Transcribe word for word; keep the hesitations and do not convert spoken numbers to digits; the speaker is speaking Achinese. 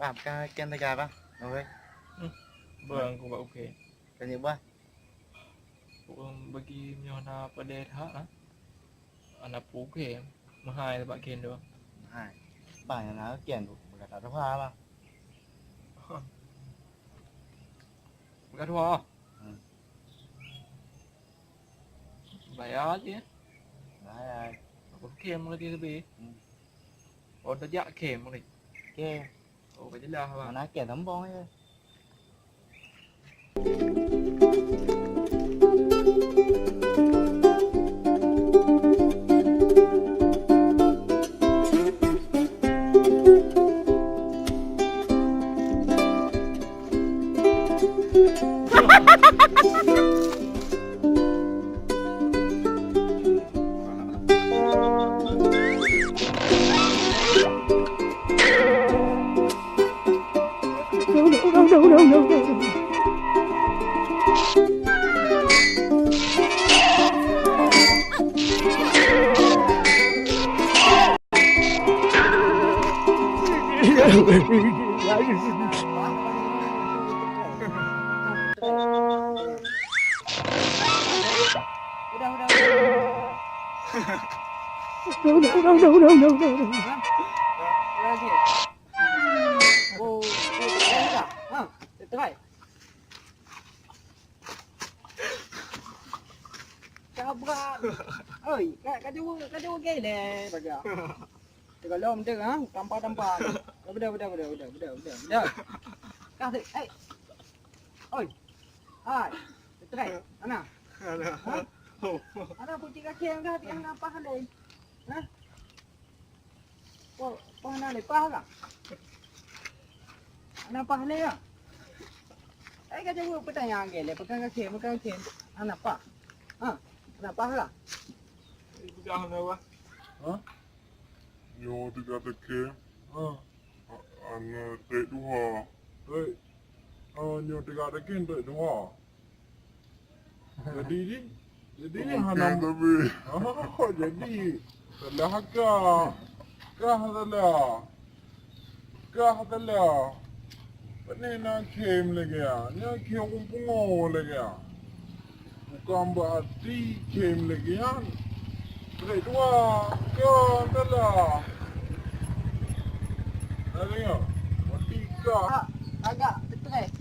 Bah, bukan kian teuga, bah. Oi. Hmm. Bang, aku bak ukey. Kan je, bah. Ureueng bagi nyoe na padé that, ah. Ana pukée, meuhai bak kian tu. Meuhai. Bah, nyang na kian tu, beuka tuha, bah. Beuka tuha? Hmm. Bayar je. Bayar. Aku kian lagi lebih. Hmm. Oh, dah jak kem ni. Kem. Oh, ka jeulaih, bang. Mana kem, tambong je. Udah, udah, udah. Udah, udah, udah, udah, udah, udah, udah. Hah? Udah lagi. Oh, oh, udah, udah. Ha, try. Sabra. Oi, ka, ka jauh, ka jauh geleng, Raja. Teuka lom deh, ha? Tampa-tampa. Beda, beda, beda. Kasih, eh. Oi. Hai. Teuka. Ana. Ana. Ha? Oh. Ana kucing kaki yang dah, dia nampak deh. Ha? Pah, pah na lé, pah ka? Na pah lé ka? Ai ka jaweueb peutanyaan keu lé, peukang keu khem, peukang khem. Na pah? Ha? Na pah ka? Peugah na wah. Ha? Nyoe teuka teukem. Ha. A-, ana trek tuha. Trek. Oh, nyoe teuka teukem trek tuha. Jadi, jadi, jadi hana tapi. Oh, jadi salah kah? Kah salah? Kah salah? Pane na khem lagèe nyan? Nyan khem ureueng pungo lagèe nyan. Bukan berarti khem lagèe nyan trek tuha. Kah salah? Salah ya? Berarti kah. Ah, agak trek.